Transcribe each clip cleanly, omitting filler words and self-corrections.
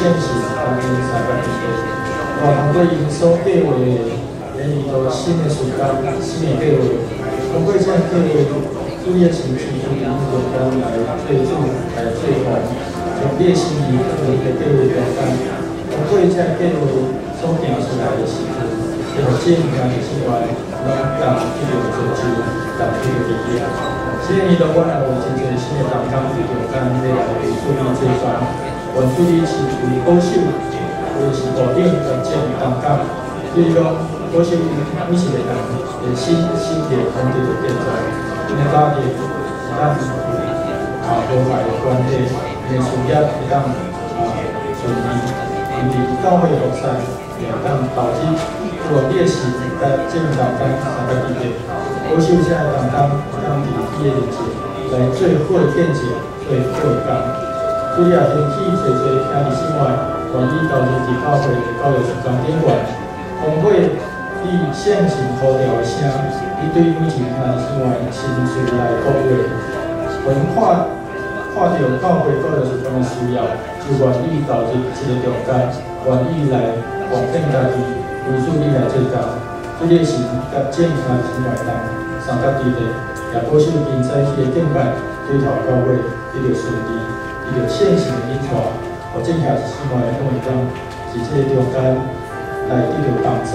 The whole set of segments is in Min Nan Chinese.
圣神同因相佮伫咧。我通过𪜶所计划的，连伊到新的时间、新的计划，通过这个计划，主的亲自伫𪜶中间来做主、来做王，将你的心意放伫的计划中间。通过这个计划所行出来的时阵，会予众兄弟姊妹拢共得著造就，共得著利益。这个年度，阮也有真济新的同工伫中间欲来为主你做工，愿主你亲自保守，或者是带领甲这同工，比如讲保守𪜶每一个人的心身体拢得著建造，𪜶的家庭会当有和谐的关系，𪜶的事业会当顺利，𪜶伫教會服侍也會當投資，主啊，你的心佮這同工相佮伫咧，保守這个同工會當佇你的面前來做好的見證，做好的工。主你也興起濟濟兄弟姊妹，願意投入佇教會的教育事工頂懸，通過你聖神呼召的聲，你對每一个兄弟姊妹親自來講話，予𪜶看著教會教育事工的需要，就願意投入這个中間，願意來奉獻家己，為主你來做工。主你的神佮眾兄弟姊妹同相佮佇咧，也保守今早起的敬拜對頭到尾得著順利，得著聖神的引帶，予眾兄弟姊妹攏會當佇這个中間來得著幫助。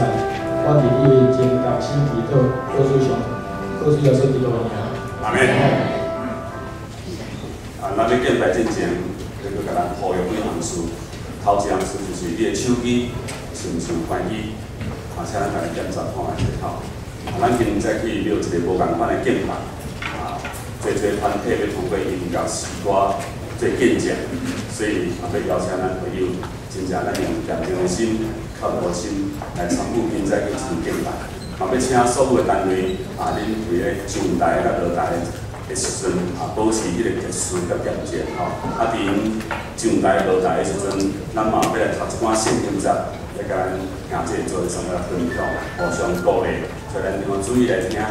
阮佇你面前同心祈禱，靠主上，靠主耶穌基督的名。阿們。啊，咱欲敬拜進前，欲閣共咱呼籲幾項事。頭一項事就是你的手機是毋是有關機？啊，請咱逐家檢查看覓者吼。啊，咱今早起欲有一个無仝款的敬拜，啊，濟濟團體欲通過音樂詩歌做見證，所以啊，欲邀請咱朋友，真正咱用虔誠的心、較無心來參與今早起這場敬拜。嘛，欲請所有的單位，啊，恁佇咧上台佮落台的時陣，啊，保持彼個秩序佮恬靜吼。啊，佇𪜶上台落台的時陣，咱嘛欲來讀一寡聖經節，來共咱兄弟做啥物分享，互相鼓勵。所以咱兩個注意來聽，啊，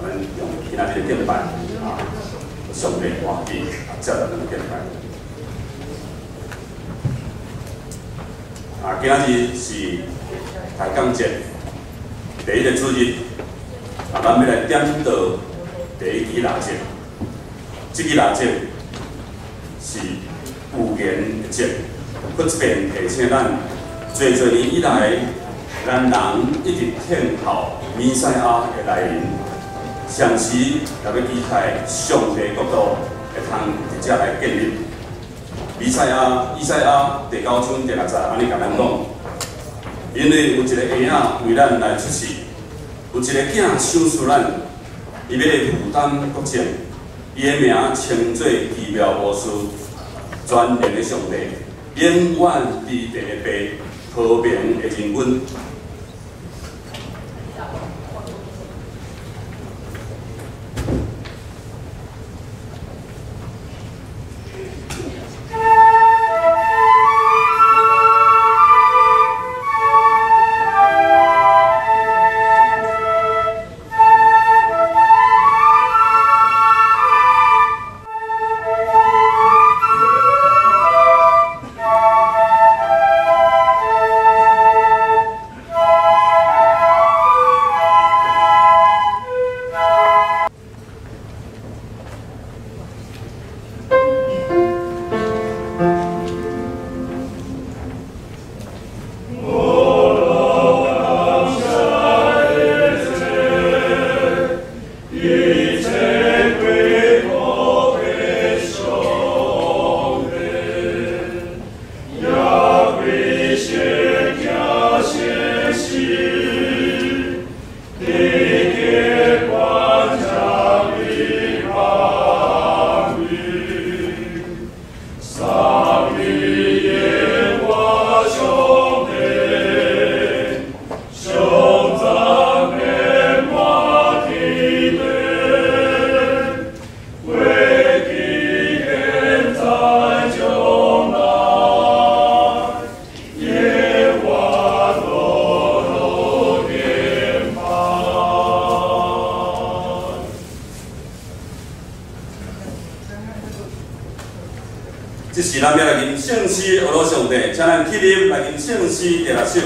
咱用今仔日的敬拜，啊，上帝歡喜，啊，接落咱的敬拜。啊，今仔日是抬槓節第一個主日，啊，咱欲來點燈第一支蠟燭。這支蠟燭是預言的燭，閣一遍提醒咱，濟濟年以來，咱人一直等候彌賽亞的來臨，同時也欲期待上帝國度會通佇遮來建立。彌賽亞、以賽亞第九章第六節按呢共咱講，因為有一個嬰仔為咱來出世，有一個囝賞賜咱，伊欲負擔國政，伊的名稱做奇妙巫師、全能的上帝、永遠至地的父、和平的仁君。這是咱欲來欣賞聖詩學樂上帝，請咱起立來敬聖詩第六首。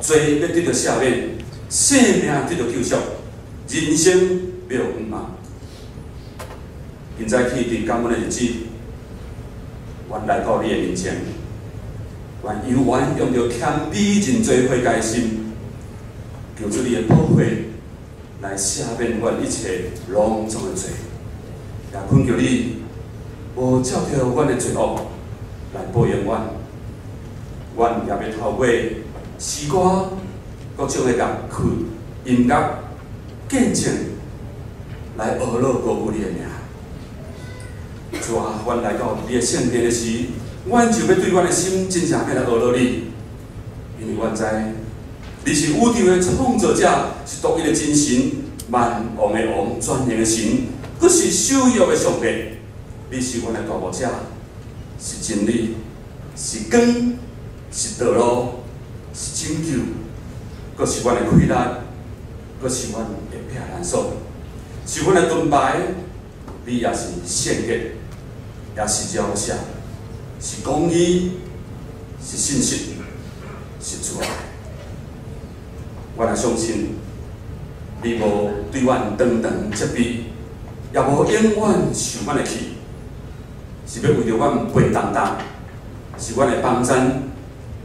罪欲得著赦免，生命得著救贖，人生欲有盼望。今早起佇感恩的日子，阮來到你的面前，阮猶原用著謙卑認罪悔改的心，求主你的寶血來赦免阮一切攏總的罪，也懇求你無照著阮的罪惡來報應阮，阮也欲透過詩歌、各種的樂曲、音樂、見證，來學樂高舉你的名。主啊，阮來到你的聖殿的時，阮就欲對阮的心真正欲來學樂你，因為阮知你是宇宙的創造者，是獨一的真神，萬王的王，全能的神，閣是守約的上帝。你是阮的大牧者，是真理，是光，是道路。是拯救，閣是阮的氣力，閣是阮的避難所，是阮的盾牌。你也是聖潔，也是饒赦，是公義，是信實，是慈愛。我若相信，你無對阮當當責備，也無永遠受阮的氣，是欲為著阮背擔擔，是阮的幫贊。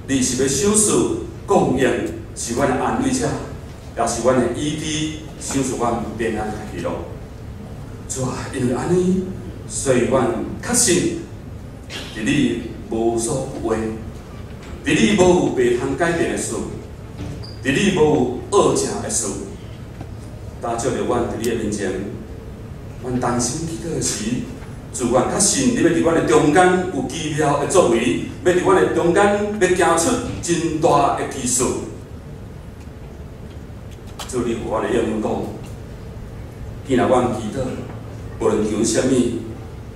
你是欲賞賜供應，是阮的安慰者，也是阮的醫治，賞賜阮平安喜樂。主啊，因為按呢，所以阮確信，佇你無所不為，佇你無有袂通改變的事，佇你無有惡食的事。當照著阮佇你的面前，阮同心祈禱的時，主，阮確信你欲佇阮的中間有奇妙的作為，欲佇阮的中間欲行出真大的奇事。主，你予阮的應允講，既然阮祈禱，無論求啥物，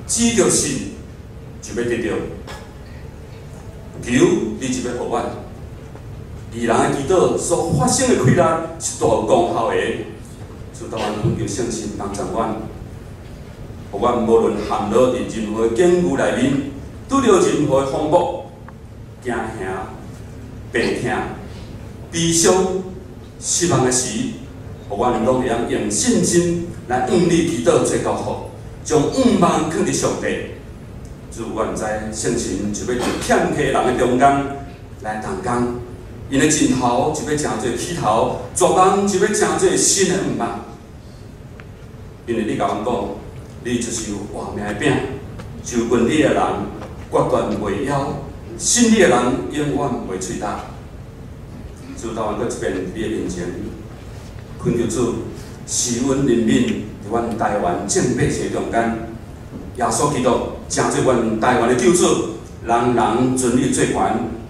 只著信就欲得著，求你就欲予阮。義人的祈禱所發生的氣力是大有功效的。主，當阮懇求聖神幫助阮，予阮無論陷落佇任何境遇內面，拄著任何風暴、驚嚇、病痛、悲傷、失望的時，予阮攏會曉用信心來向你祈禱做交託，將盼望囥佇上帝，主，我毋知聖神就欲佇欠缺人的中間來動工，𪜶的盡頭就欲成做起頭，絕望就欲成做新的向望。因為你共阮講，你就是活命的餅，就近你的人決斷袂枵，信你的人永遠袂喙焦。主，台灣閣一遍你的面前，懇求主賜阮憐憫，佇阮台灣眾百姓中間，耶穌基督成做阮台灣的救主，人人尊你做權，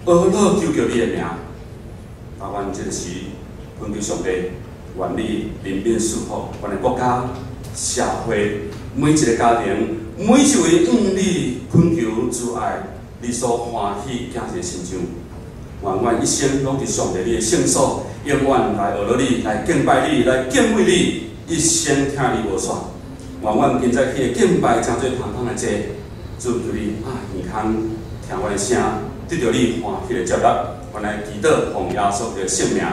呵咾求叫你的名。台灣這個時，懇求上帝，願你憐憫賜福，阮的國家、社會、每一個家庭、每一位向你懇求主愛、你所歡喜行一個親像。願阮一生攏佇上帝你的聖所，永遠來呵咾你，來敬拜你，來敬畏你，一生疼你無煞。願阮今早起的敬拜成做芳香的祭，主求你啊，耳空聽阮的聲，得著你歡喜的接納。阮來祈禱，奉耶穌的聖名。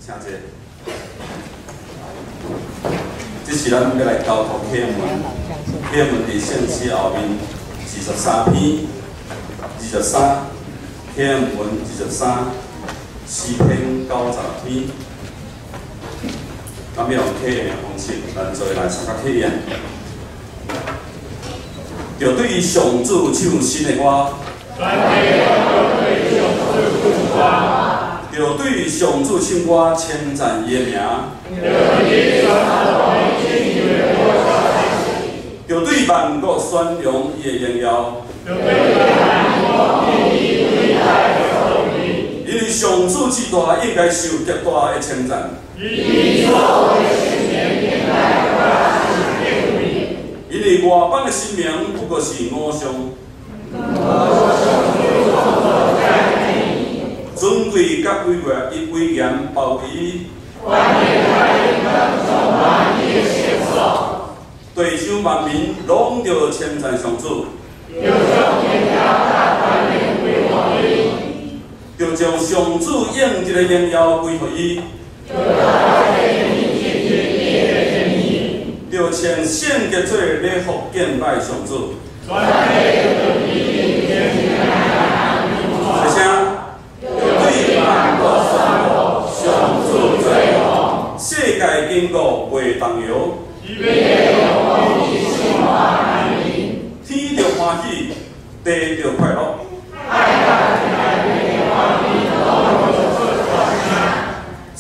請坐。這是咱欲來交託啟文，啟文佇聖詩後面23篇，23，啟文23，詩篇96篇。咱欲用啟言的方式，咱做來參加啟言。著對上主唱新的歌，著對上主唱歌，稱讚伊的名。著對萬國宣揚伊的榮耀。因為上主至大，應該受極大的稱讚。因為外邦的神明不過是偶像，尊貴佮威嚴包圍。地上萬民攏著稱讚上主，著將上主應得的榮耀歸予伊，著穿聖潔做禮服敬拜上主。大聲，對萬國宣布上主做王，世界堅固袂動搖。天著歡喜，地著快樂。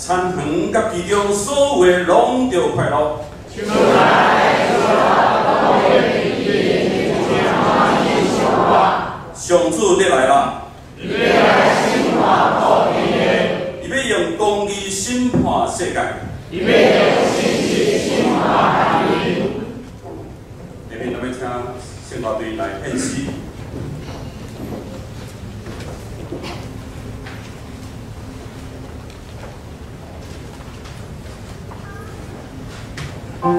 田園佮其中所有的攏著快樂。上主欲來啦！伊欲用公義審判世界。下面咱欲請聖歌隊來獻詩。 Thank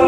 you.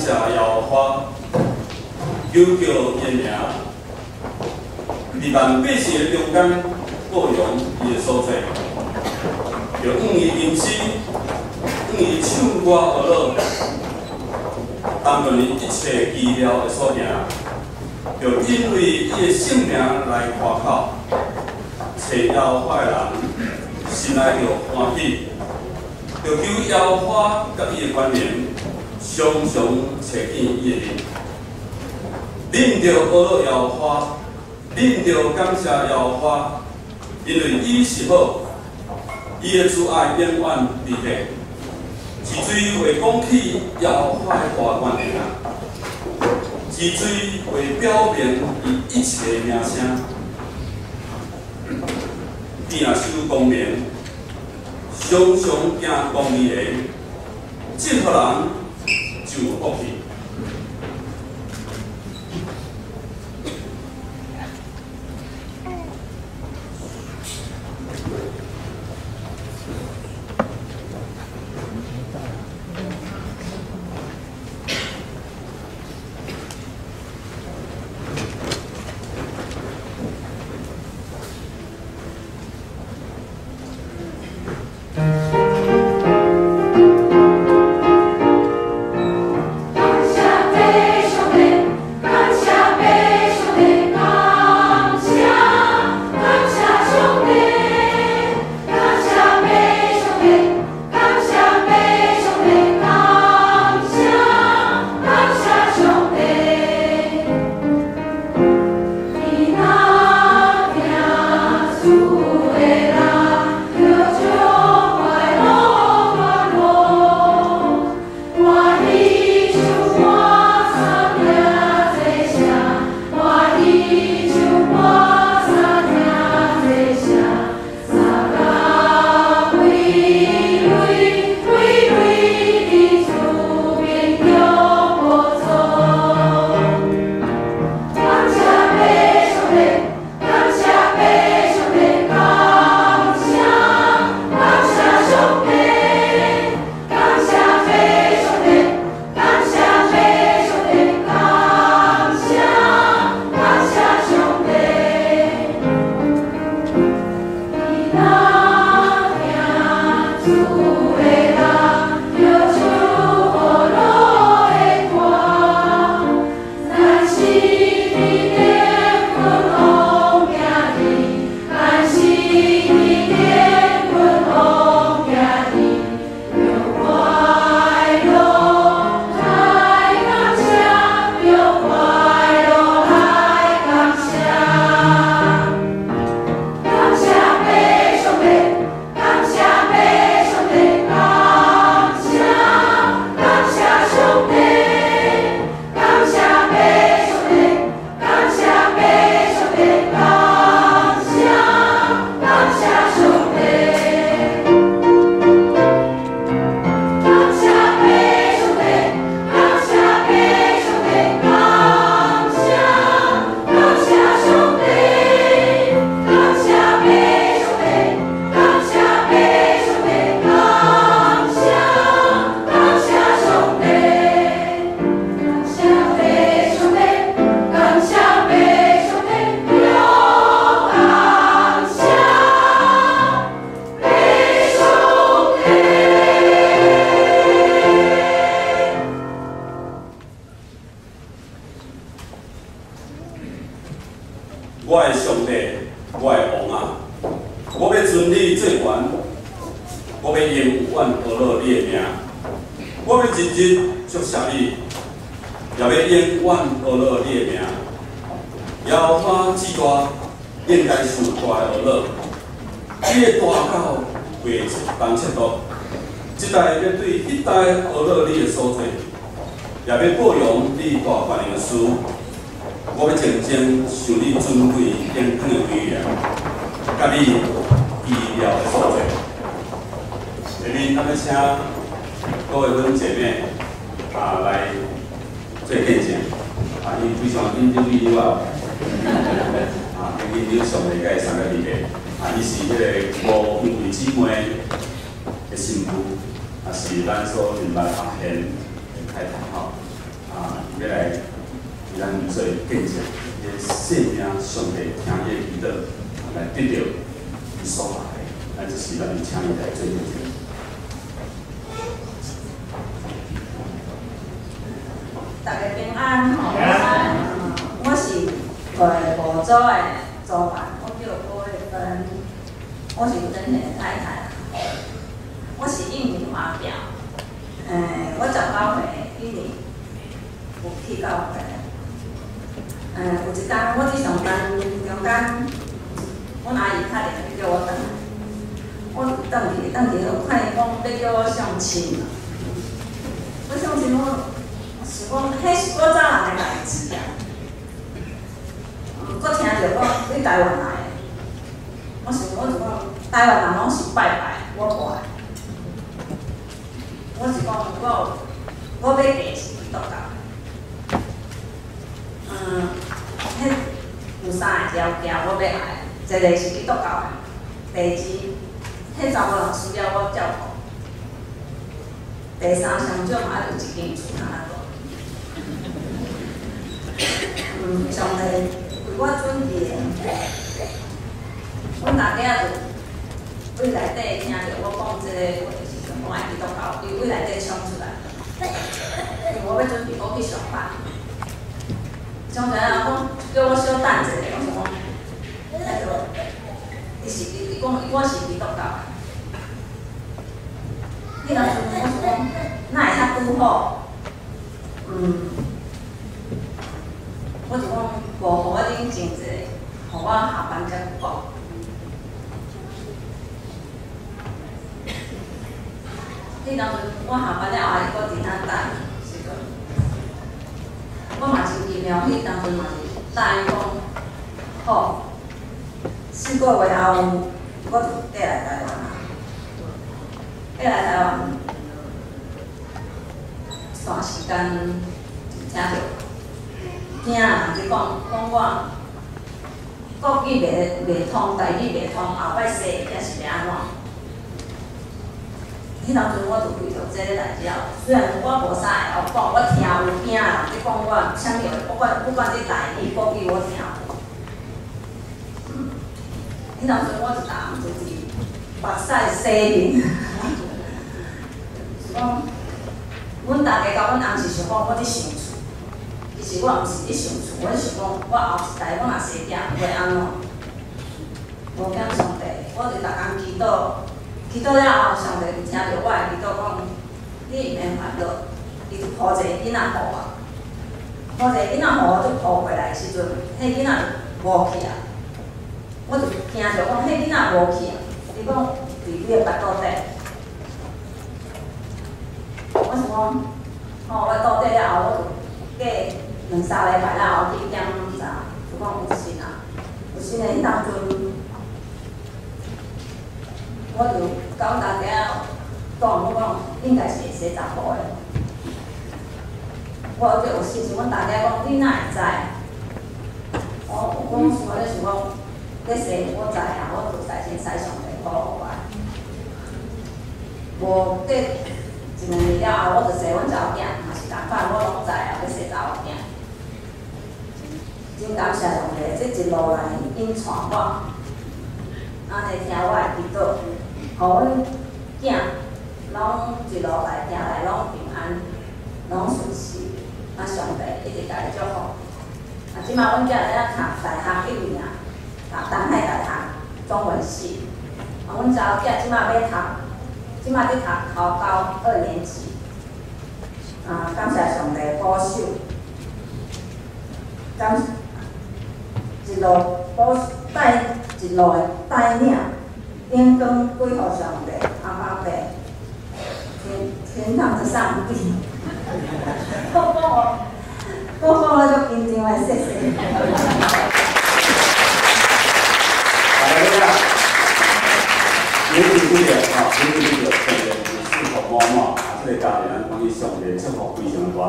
謝耶和華，求叫伊的名，佇萬百姓的中間報揚伊的所做，著向伊吟詩，向伊唱歌呵咾，擔當伊一切奇妙的所行，著因為伊的聖名來誇口，揣耶和華的人心內著歡喜，著求耶和華佮伊的權能，常常揣見伊的面。恁著呵咾耶和華，恁著感謝耶和華，因為伊是好，伊的慈愛永遠佇咧。一喙話講起耶和華的大權能啊，一喙話表明伊一切名聲，拚守光明，常常行公義的，這號人就有福氣。我的上帝，我的王啊，我欲尊你做懸，我欲永遠呵咾你的名，我欲日日祝謝你，也欲永遠呵咾你的名。耶和華至大，應該受大的呵咾，你的大狗袂當測度，這代欲對彼代呵咾你的所做，也欲報揚你大權能的事。我欲靜靜想你尊貴永恆的威嚴，佮你奇妙的所作。下面咱欲請各位阮姐妹來做見證，伊非常緊張你了緊張上禮拜三個禮拜，伊是彼个吳香桂姊妹的新婦，是咱所認捌阿賢的太太吼。欲來為咱做見證，伊的性命，上帝聽伊的祈禱，來得著伊所愛的，咱這時咱就請伊來做見證。大家平安吼，我是五組的組員，我叫郭慧芬，我是吴登贤的太太，我是印尼华侨，我19岁彼年有去教會，有一工我伫上班中間，阮阿姨敲電話叫我轉來，我轉去轉去，我看伊講欲叫我相親，我相親我。想講，彼是古早人的代誌啊。閣聽著講你台灣來的，我想我就講台灣人攏是拜拜，我無愛。我是講我欲嫁是基督教。彼有三個條件我欲愛，一个是基督教的，第二，彼查某人需要我照顧，第三上少嘛愛有一間厝通仔住。上帝為我準備的，阮大家就對內底聽著我講這个話的時陣，我愛基督教，伊對內底衝出來，因為我欲準備閣去上班，衝出來講叫我小等一下，我想講，那就伊是伊講我是基督教，彼當陣我想講，哪會遐拄好？我就講無，予我冷靜一下，予我下班才講。彼當陣我下班了後，伊閣佇遐等時陣，我嘛真奇妙，彼當陣嘛是答應講好。4個月後，我就過來台灣啊，過來台灣，一段時間就聽著。囝人佇講，講我國語袂通，台語袂通，後擺生囝是欲按怎？彼當陣我就為著這个代誌，雖然我無啥會曉講，我聽有囝人佇講我啥物話，不管是台語、國語，我聽有。彼當陣我一逐就是目屎洗面，是講，阮大家佮阮翁是想講我佇想厝。其實我毋是佇想厝，我想講我後一代我若生囝會按怎？無欠上帝，我就逐工祈禱，祈禱了後，上帝就聽著我的祈禱講，你毋免煩惱，伊就抱一个囡仔予我，抱一个囡仔予我，就抱過來的時陣，彼囡仔就無去啊，我就驚著講，彼囡仔無去啊，伊講佇你的腹肚底，我想講，吼，我肚底了後，我就過兩三禮拜了後去檢查，就講有身啊，有身的彼當陣，我就佮阮大家講，我講應該是會生查埔的。我就有信心，阮大家講你哪會知？我我想咧想講，咧生我知啊，我就使先使上帝保護我。無過一兩年了後，我就生阮查某囝，嘛是仝款，我攏知啊，欲生查某囝。真感謝上帝，這一路來𪜶帶我，按呢聽我的祈禱，予阮囝攏一路來行來攏平安，攏順遂。啊，上帝一直共伊祝福。啊，這馬阮囝咧讀大學一年，讀東海大學中文系。啊，阮查某囝這馬欲讀，這馬佇讀頭高二年級。啊，感謝上帝保守，感一路保帶一路的帶領，榮光歸予上帝，阿爸爸，天天堂的上帝。我講我，我講了足緊張的，謝謝。大家好，年龄不对，吼，年龄不对，上帝祝福满满，啊，这个家庭咱讲伊上帝祝福非常的大。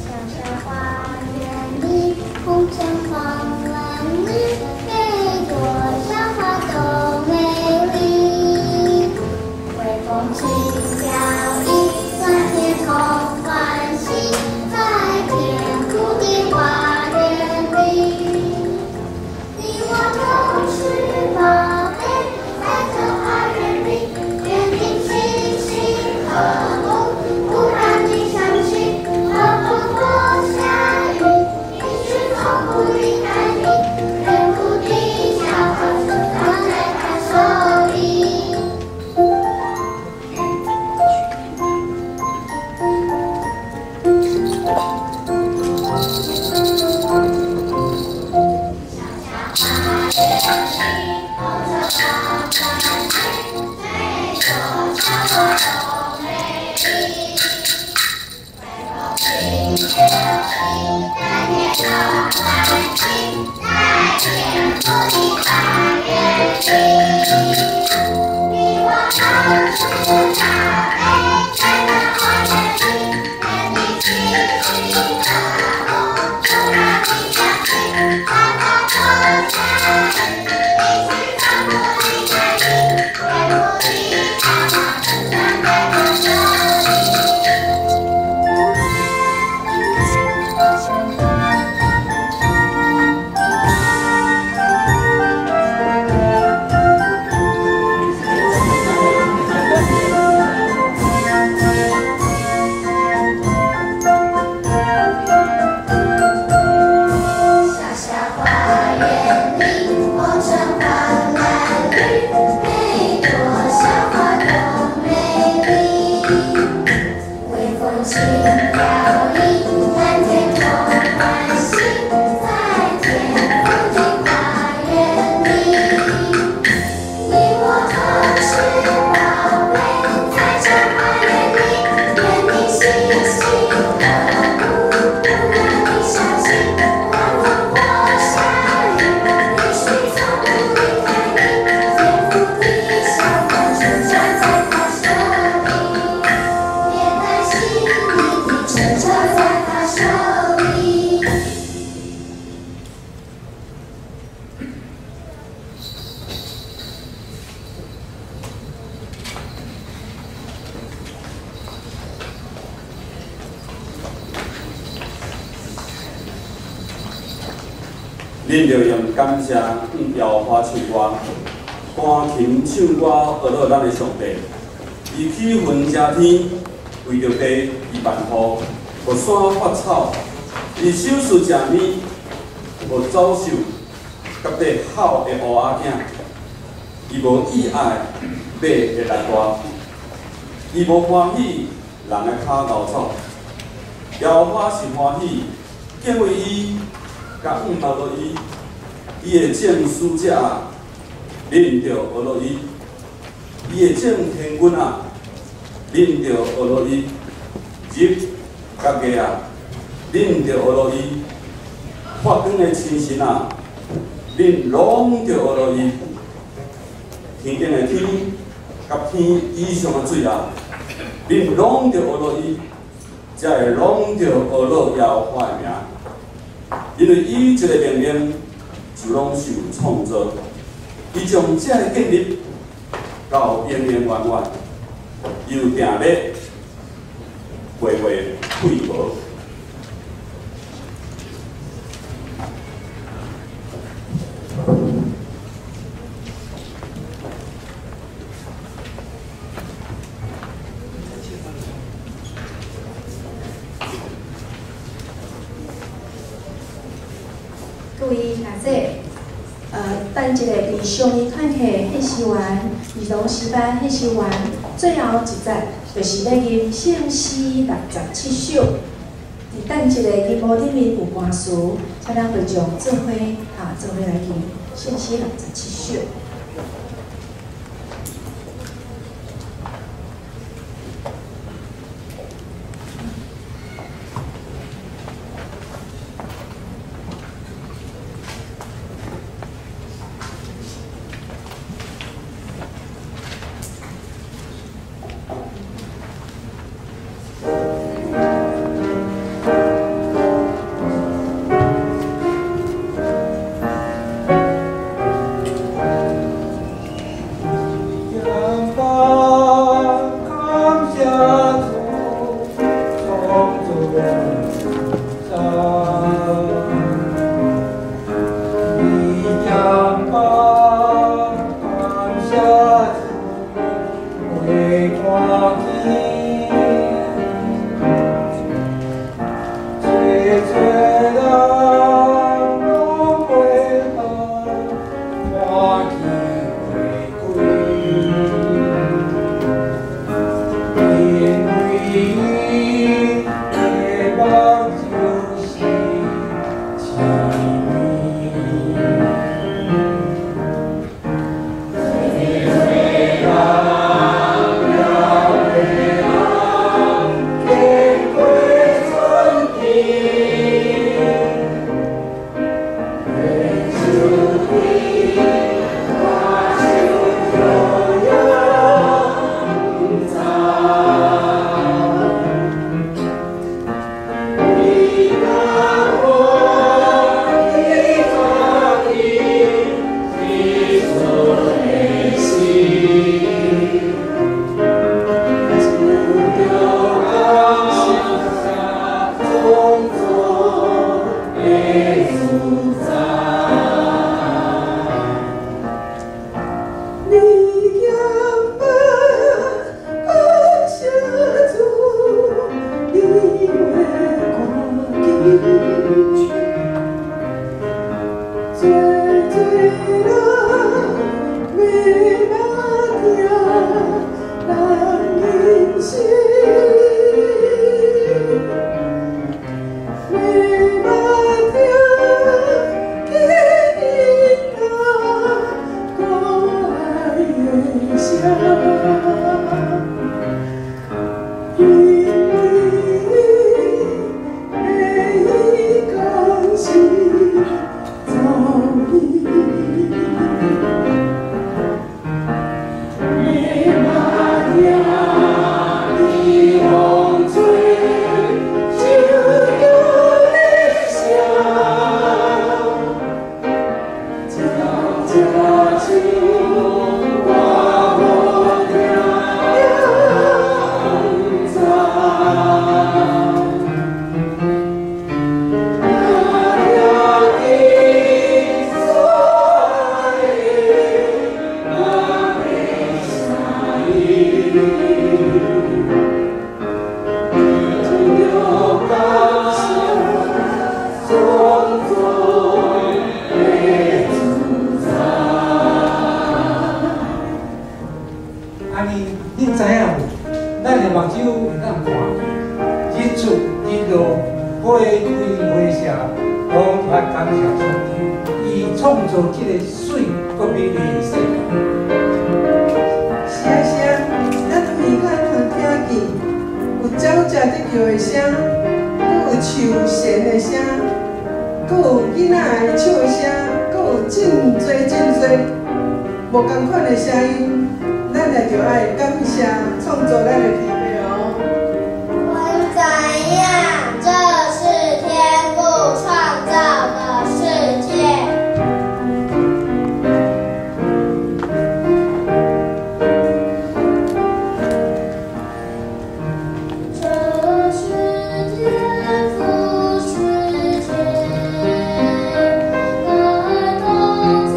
小小花。恁著用感谢向耶和华唱歌，弹琴唱歌，学乐咱的上帝。伊起云遮天，为著地，伊万雨，予山发草。伊手术食物，予走兽，佮缀吼的乌鸦囝。伊无意爱马的力大，伊无欢喜人的跤牛草。耶和华是欢喜，敬畏伊。佮向流落伊，伊会种使者啊，恁著学落伊；伊会种天军啊，恁著学落伊；日佮月啊，恁著学落伊；发光的星辰啊，恁拢著学落伊；天顶的天佮天以上的水啊，恁拢著学落伊，才会拢著学落耶和华的名。因为伊一个命令，就拢受创造，伊将这个建立到永永远远，又定咧月月退无。各位阿姐，等一下伫上医团体献诗员、儿童诗班献诗员，最后一节就是欲吟圣诗67首。伫等一下荧幕顶面有歌词，请咱会众做伙哈，做伙来吟圣诗67首。阮創造這个媠閣美麗的世界。是啊是啊，咱耳仔通聽見有鳥隻咧叫的聲，閣有樹旋的聲，閣有囡仔的笑聲，閣有真濟真濟無仝款的聲音。咱也著愛感謝創造咱的天父哦。我知影，這是天父創造的世界。這是天父世界，感動側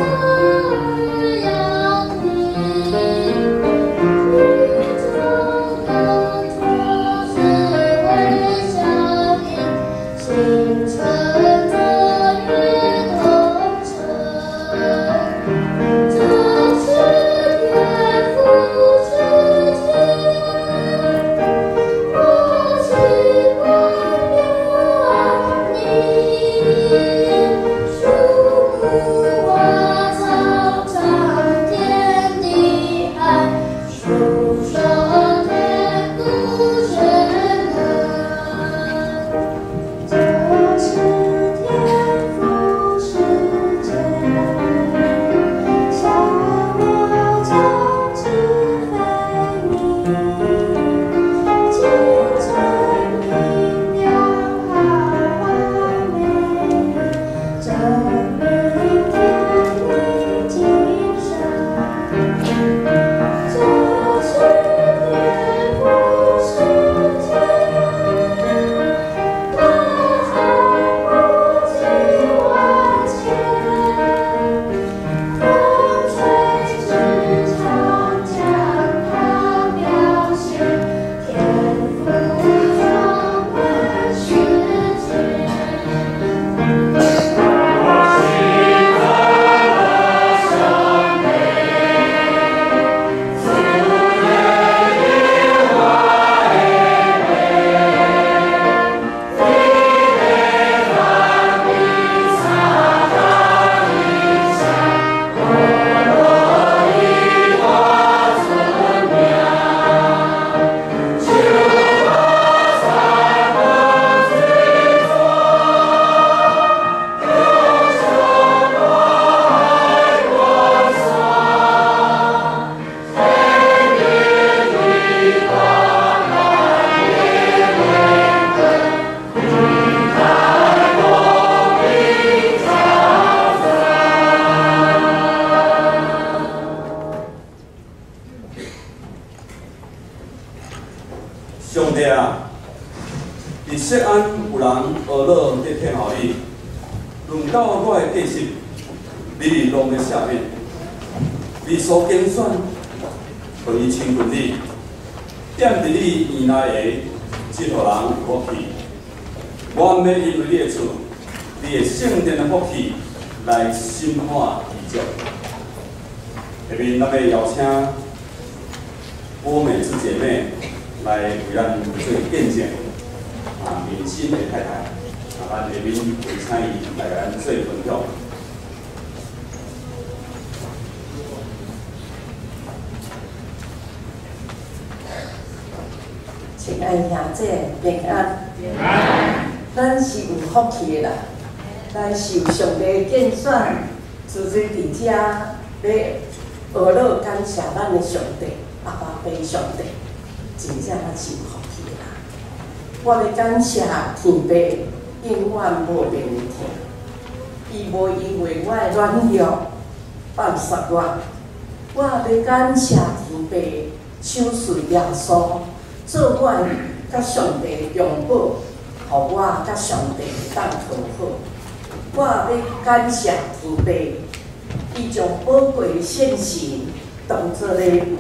耳要聽，宇宙的卓智慧相應，形成卓越同城。這是天父世界，我喜歡你，樹木花草長天地海，訴說天父全能。這是天父世界，小鳥展翅飛鳴，清晨明亮好花美麗，證明天地精神。這是天父世界，大海無盡萬千，風吹枝長將它表現，天父充滿世界。上帝啊，佇錫安有人呵咾咧聽候你，論到我的計實，你攏欲赦免。你所揀選，予伊親近你，踮佇你院內的這予人有福氣。我欲因為你的厝，你的聖殿的福氣來心滿意足。下面咱欲邀請郭美芝姐妹來為咱做見證，啊，明心的太太，啊，咱下面會請伊來共咱做分享。親愛兄弟平安，咱是有福氣的啦，咱是有上帝的揀選，自從佇遮欲呵咾感謝咱的上帝，阿爸父上帝，真正咱是有福氣的啦。我欲感謝天父永遠無變的疼，伊無因為我的軟弱放殺我。我欲感謝天父賞賜耶穌做我佮上帝的中保，予我佮上帝會當和好。我欲感謝天父，伊將寶貴的聖神當做禮物，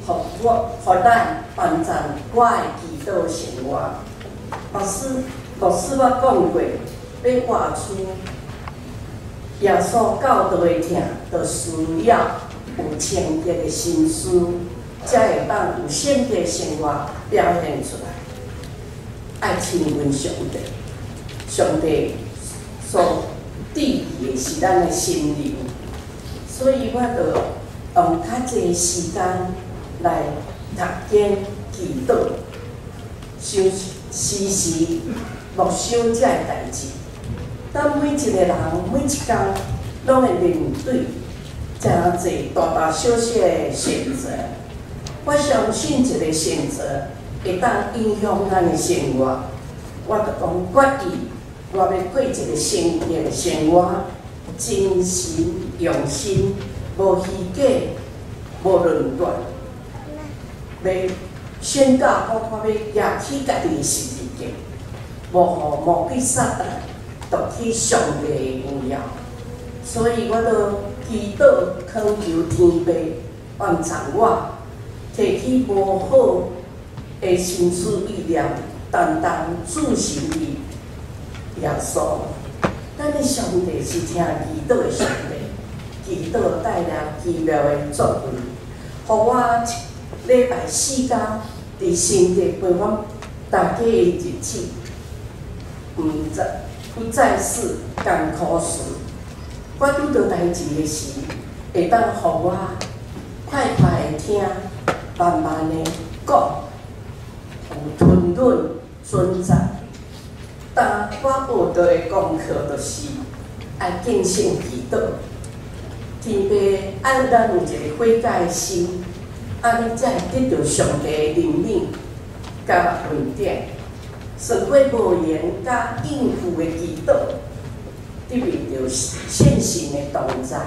予我、予咱幫贊我的祈禱生活。牧師，牧師捌講過，欲活出耶穌教導的疼，就需要有清潔的心思，才會當有聖潔生活表現出來。愛親近上帝，上帝所賜予的是咱的心靈，所以我就用較濟時間來讀經、祈禱，想時時默想這个代誌。咱每一个人每一工攏會面對誠濟大大小小的選擇。我相信一個選擇會當影響咱的生活。我就講決意，我欲過一個聖潔的生活，真心用心，無虛假，無論斷，欲宣告講我欲舉起家己的十字架，無予魔鬼撒旦奪去上帝的榮耀。所以我就祈禱懇求天父幫助我，提起無好的心思意念，單單注視伊耶穌。咱的上帝是聽祈禱的上帝，祈禱帶來奇妙的作為，予我一禮拜四工佇聖地陪阮大家的日子，毋再不再是艱苦事。我拄著代誌的時，會當予我快快的聽，慢慢的講，有吞忍準則。但我學著的功課就是愛敬虔祈禱，天父愛咱有一個悔改的心，按呢才會得著上帝的憐憫佮恩典。算過無閒佮應付的祈禱，得袂著聖神的同在。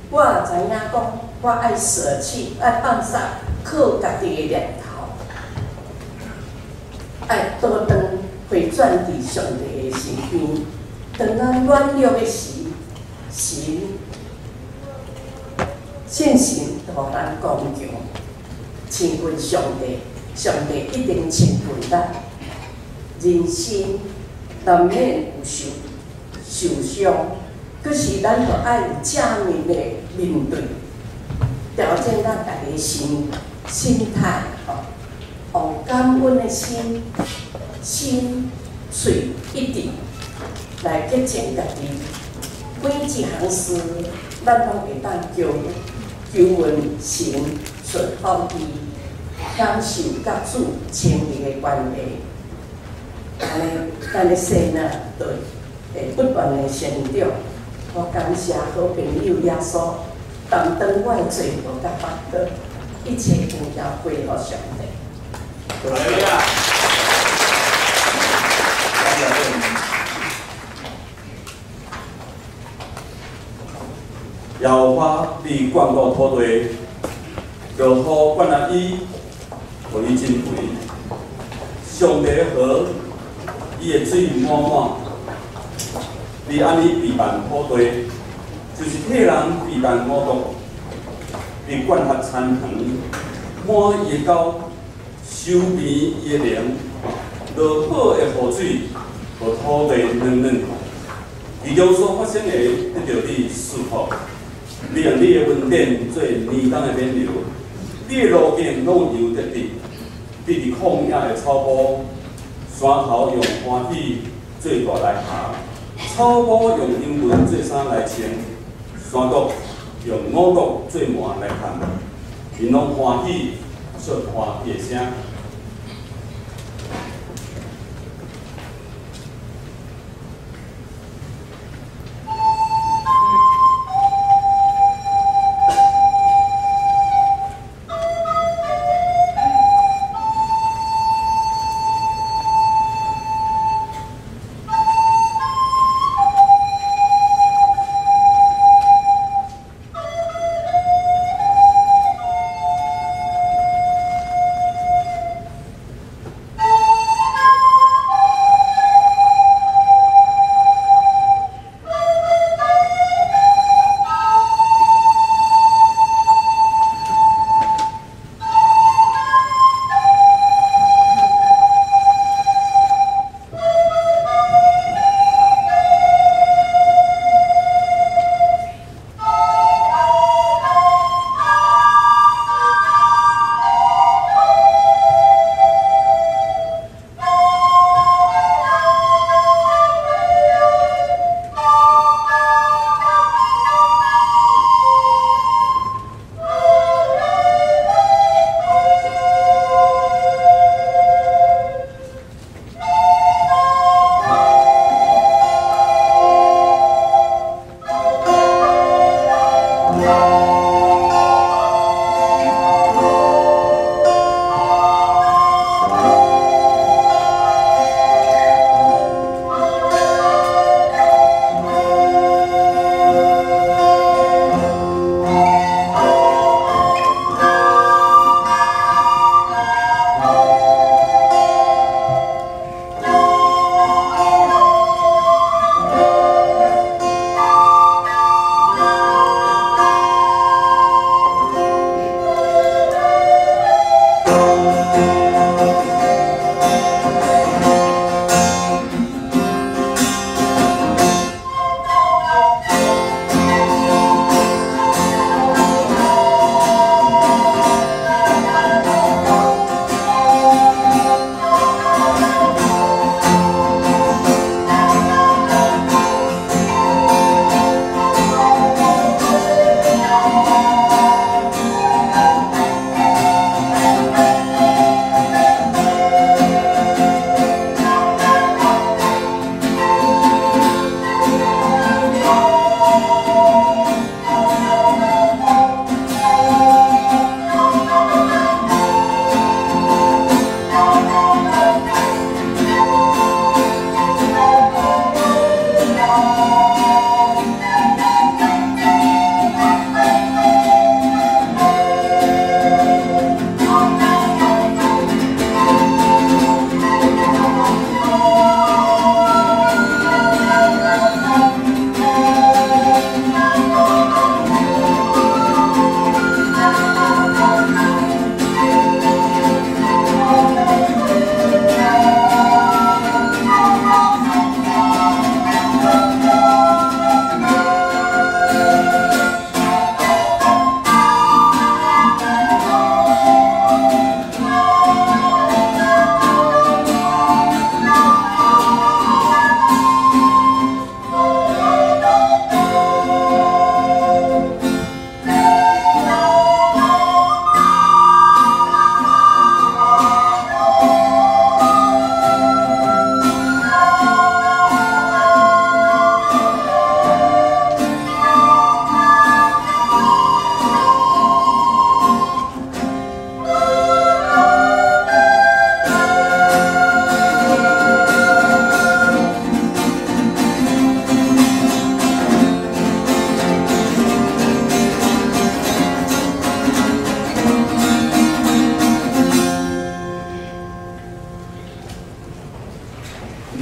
我也知影講，我愛捨棄，愛放下靠家己的念頭，愛倒轉迴轉佇上帝的身邊。當咱軟弱的時，神聖神就予咱剛強，親近上帝，上帝一定親近咱。人生難免有受傷，可是咱著愛有正面的面對，調整咱家己的心態，吼，用感恩的心，心喙一致來潔淨家己。每一項事，咱攏會當求問神順服伊，享受佮主親密的關係。按呢，咱的生命就會不斷的成長。我感謝好朋友耶穌擔當我的罪過佮煩惱，一切榮耀歸予上帝。多謝。耶和華你灌過土地，落雨灌落伊，予伊真肥。上帝河，伊的水滿滿。你按呢備辦土地，就是替人備辦五穀。你管轄田園，滿伊的溝，收平伊的靈，落好的雨水，予土地軟軟。其中所發生的，得著你賜福。你用你的恩典做年冬的冕旒，你的路徑攏由得直。你佇曠野的草埔，山頭用歡喜做襋來下，草埔用羊毛做衫來穿，山谷用五穀做糜來崁，𪜶攏歡喜說歡喜的聲。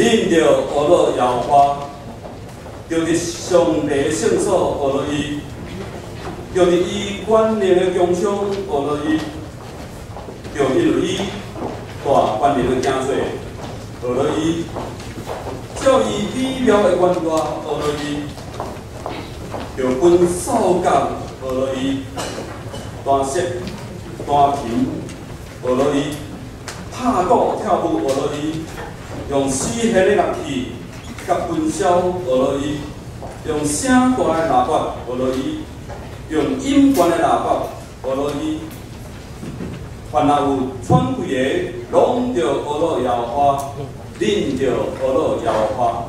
恁著学乐耶和华，著伫上帝的圣所学乐伊，著伫伊权能的工厂学乐伊，著因为伊大权能的行做学乐伊，照伊美妙的原大学乐伊，著分扫角学乐伊，弹瑟弹琴学乐伊，拍鼓跳舞学乐伊，用丝弦的乐器佮分箫学乐伊，用声大的喇叭学乐伊，用音悬的喇叭学乐伊。凡若有喘气的，拢著学乐耶和华，恁著学乐耶和华。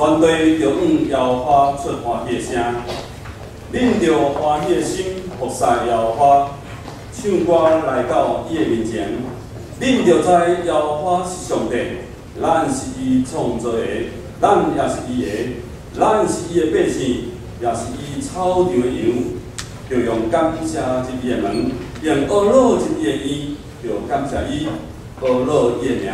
全地著向耶和华出欢喜的声，恁著欢喜的心服侍耶和华，唱歌来到伊的面前。恁著知耶和华是上帝，咱是伊创造的，咱也是伊的，咱是伊的百姓，也是伊草场的羊。著用感谢入伊的门，用呵咾入伊的院，著感谢伊，呵咾伊的名，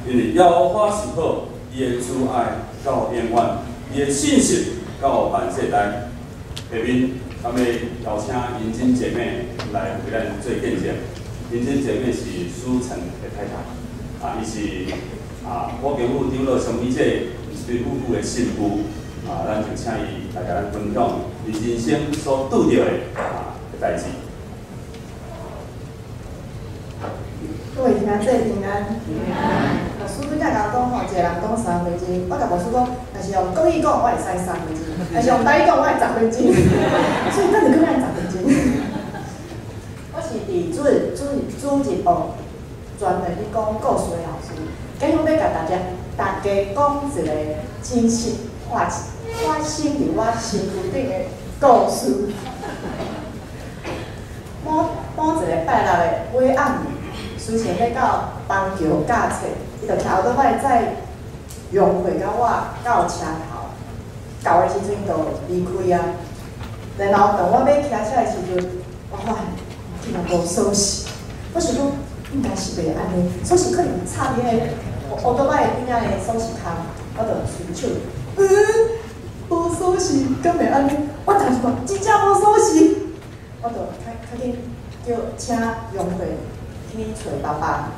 因为耶和华是好，伊的慈爱到永远，伊的信实到万世代。下面，咱欲邀请银珍姐妹来为咱做见证。林珍姐妹是苏成的太太，啊，伊是啊，我经府长老相美这一对夫妇的新妇，啊，咱就请伊来共咱分享伊人生所拄著的啊的代誌。各位聽眾平安。平安。牧師拄才共我講吼，一個人講3分鐘，我共牧師講，若是用國語講，我會使3分鐘；若是用台語講，我會10分鐘。所以等下閣愛十分鐘。我是佇主日學專門咧講故事的老師，今日欲共大家講一個真實發生佇我身軀頂的故事。某一個拜六的尾暗暝，思成欲到板橋教冊，伊就騎後桌仔載楊慧佮我到車頭，到的時陣就離開啊。然後當我欲騎車的時陣，我發現竟然無鎖匙，我想講應該是袂按呢，鎖匙可能插佇彼个烏托邦的頂仔的鎖匙空，我就伸手，無鎖匙，敢會按呢？我當時講真正無鎖匙，我就較緊叫請楊慧去揣爸爸。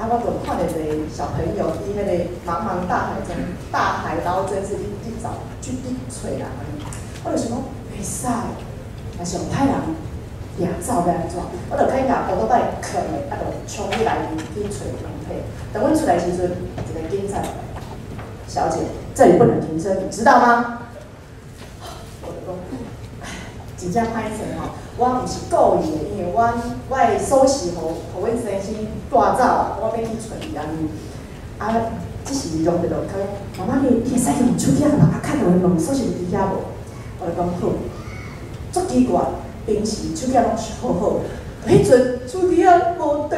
啊，我就看著一个小朋友佇彼个茫茫大海中，大海撈針是咧找去咧揣人按呢，我就想講袂使，若是予歹人掠走欲按怎？我就開共烏托邦囥咧，啊，就衝入來去揣楊慧。等阮出來時陣，一个警察來，小姐，這裡不能停車，你知道嗎？我就講，真正歹勢吼，我毋是故意的，因為我的鎖匙予阮先生帶走啊，我欲去揣伊按呢。啊，這時楊慧就講，媽媽你會使用手機仔爸爸敲電話問鎖匙佇遐無？我就講好，足奇怪，平時手機仔攏是好好，彼陣手機仔無電，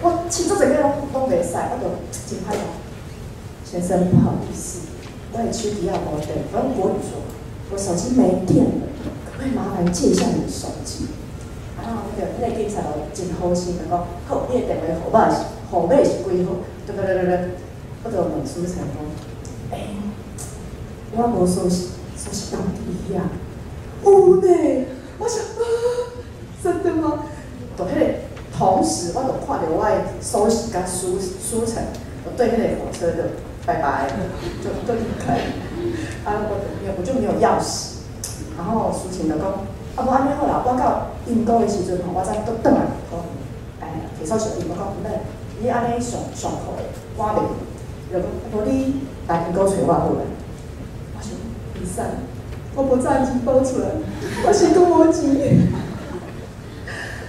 我試足濟擺攏袂使，我就真歹講。先生不好意思，我的手機仔無電，我用國語說，我手機沒電了，可不可以麻煩借一下你的手機？然後那個警察就真好心，就講好，你的電話號碼是幾號？對對對對對，我就問蘇成講，欸，我無鎖匙，鎖匙放佇遐。有呢，我想啊，真的嗎？就彼個同時，我就看著我的鎖匙佮蘇成，我對那個火車就拜拜，就離開。啊，我就沒有鑰匙。然後蘇晴就講，啊，無按呢好啦，我到英國的時陣吼，我再閣轉來，哎，提鎖匙，伊我講毋免，你按呢上課的，趕袂，就講，無你來英國揣我好啦。我想，袂使，我無炸錢包出來，我是閣無錢。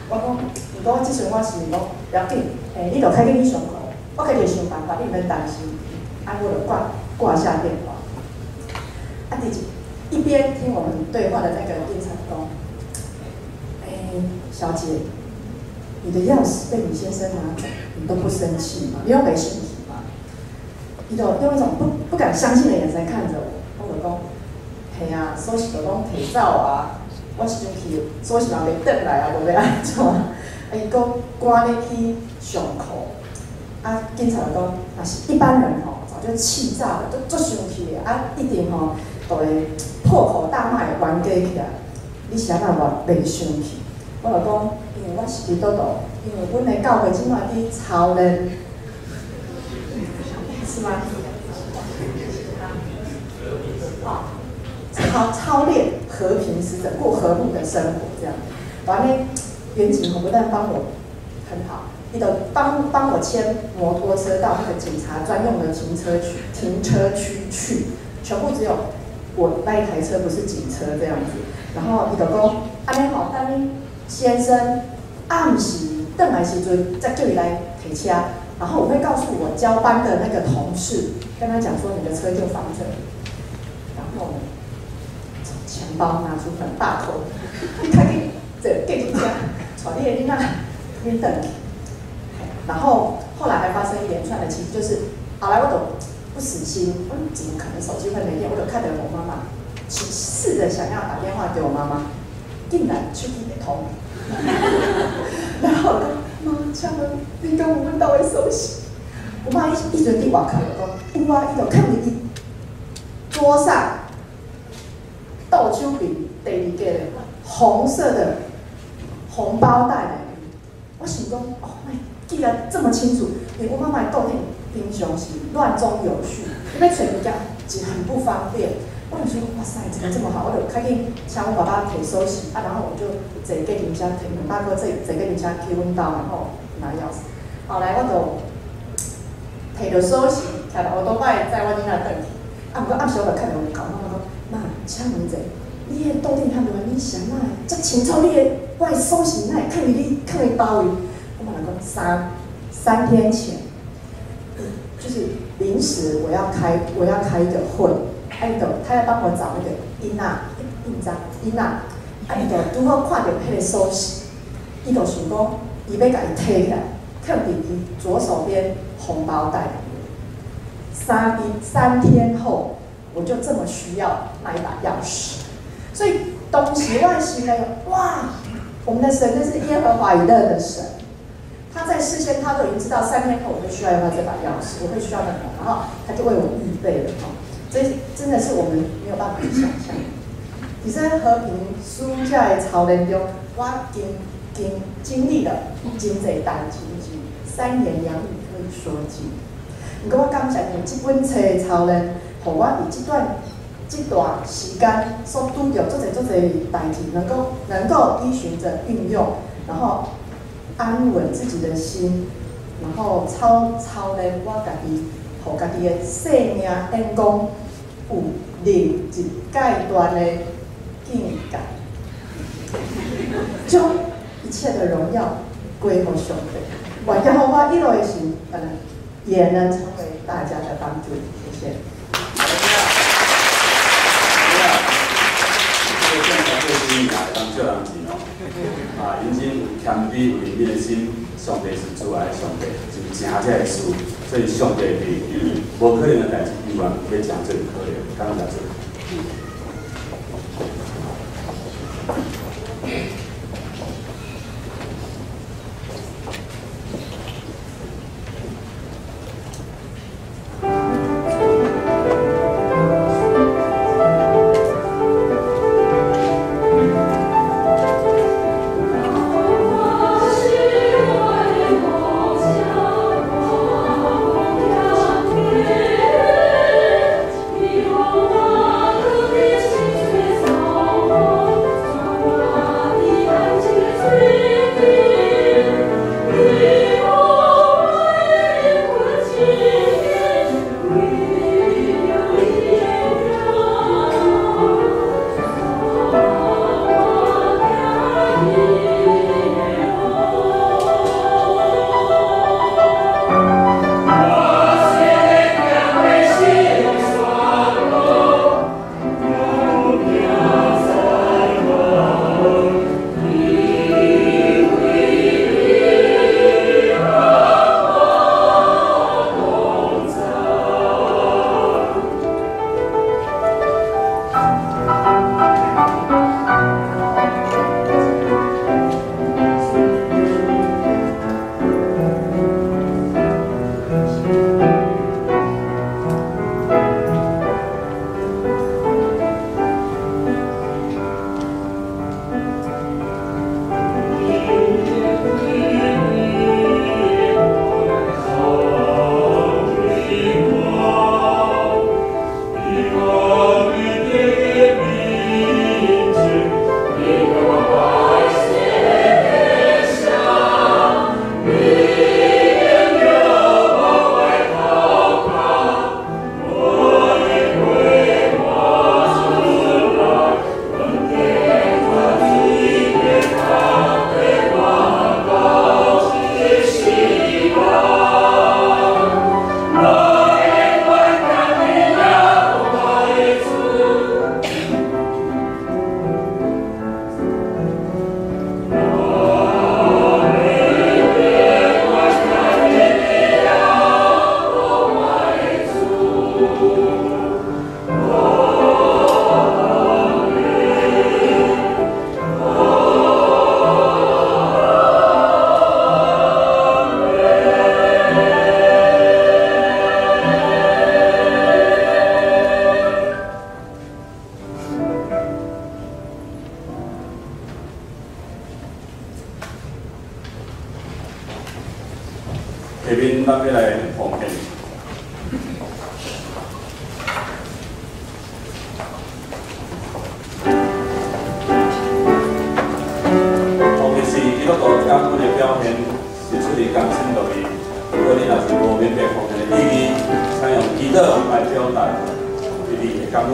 我講，毋過這陣我是講，不要緊，欸，你著較緊去上課，我家己會想辦法，你毋免擔心。啊，我就掛下電話。啊，佇一邊聽我們對話的那個警察講，欸，小姐，你的鑰匙被你先生拿走，你都不生氣嗎？你都沒生氣嗎？伊就用一種不敢相信的眼神看著我，我就講，嘿啊，鎖匙就攏提走啊，我時陣去鎖匙嘛袂轉來啊，無欲按怎？啊，伊閣趕咧去上課，啊，警察就講，若是一般人吼，早就氣炸了，都足生氣的，啊，一定吼，就會破口大罵，會冤家起來。你是按怎我袂生氣？我就講，因為我是基督徒，因為阮的教會這擺佇操練，是嗎？哦，操練和平使者，過和睦的生活，這樣。完呢，遠景不但幫我很好，伊就幫我牽摩托車到那個警察專用的停車區去，全部只有我那一台車不是警車這樣子。然後伊就講，按呢吼，等你先生暗時轉來時陣，再叫伊來提車。然後我會告訴我交班的那個同事，跟他講說你的車就放這裡。然後呢，從錢包拿出很大口，你趕緊坐計程車，帶你的囡仔去轉去。然後後來還發生一連串的，其實就是後來我都不死心，我怎麼可能手機會沒電？我就看著我媽媽，試著想要打電話給我媽媽，竟然手機會通。然後我講媽，請問你敢有阮兜的鎖匙？我媽一直佇外口就講有啊，伊就囥佇伊桌上，倒手邊第二個的紅色的紅包袋內面，我想讲，哦，那记得這麼清楚，因為我媽媽的桌頂平常是亂中有序，你欲揣物件是很不方便。我就想，哇塞，怎麼這麼好？我就趕緊請阮爸爸提鎖匙，啊，然後我就坐計程車，提200塊坐坐計程車去阮兜，然後拿鑰匙。後來我就提著鎖匙，騎歐多擺載阮囡仔轉去。啊，毋過暗時我就敲電話共媽媽講，媽，請問者，你彼桌頂遐亂，你是按怎會遮清楚？你的我的鎖匙哪會囥佇你囥佇佗位？我媽就講三天前，就是臨時我要開一個會，啊，伊就他要幫我找那個印仔印章印仔，啊，伊就拄好看著彼个鎖匙，伊就想講，伊欲共伊提起來，囥佇伊左手邊紅包袋裡面。三天後，我就這麼需要那一把鑰匙，所以當時我的心內，哇，我們的神真是耶和華以勒的神，他在事先他都已經知道3天後我會需要用到這把鑰匙，我會需要那個，然後他就為我預備了哈，這真的是我們沒有辦法去想象。佇這和平使者的操練中，我經歷了真濟代誌，是三言兩語可以說盡。毋過我感謝因為這本冊的操練，予我佇這段時間所拄著足濟足濟代誌，能夠依循著運用，然後安穩自己的心，然後操練我家己，予家己的生命眼光有另一階段的境界，將一切的榮耀歸予上帝。願耶和華以勒的神，也能成為大家的幫助。謝謝。這個正在做生意也會當借人錢哦。啊，因真有謙卑、有憐憫的心，上帝是慈愛的上帝，是誠這个事，所以上帝佇無可能的代誌，永遠欲成做可能。感謝主。我是字共心落去。如果你若是無明白奉獻的意義，請用祈禱來表達對你的感恩。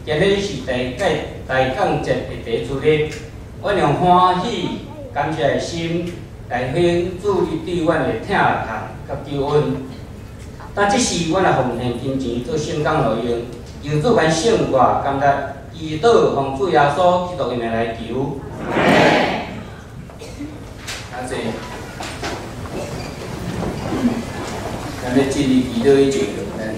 今日是大概大降节的第一主日，阮用歡喜感謝的心來向主你對阮的疼痛佮救恩。但這時，阮來奉獻金錢做聖工路用，求主阮勝過感謝祈禱奉主耶穌基督的名來求。感謝。咱咧進入祈禱以前，咱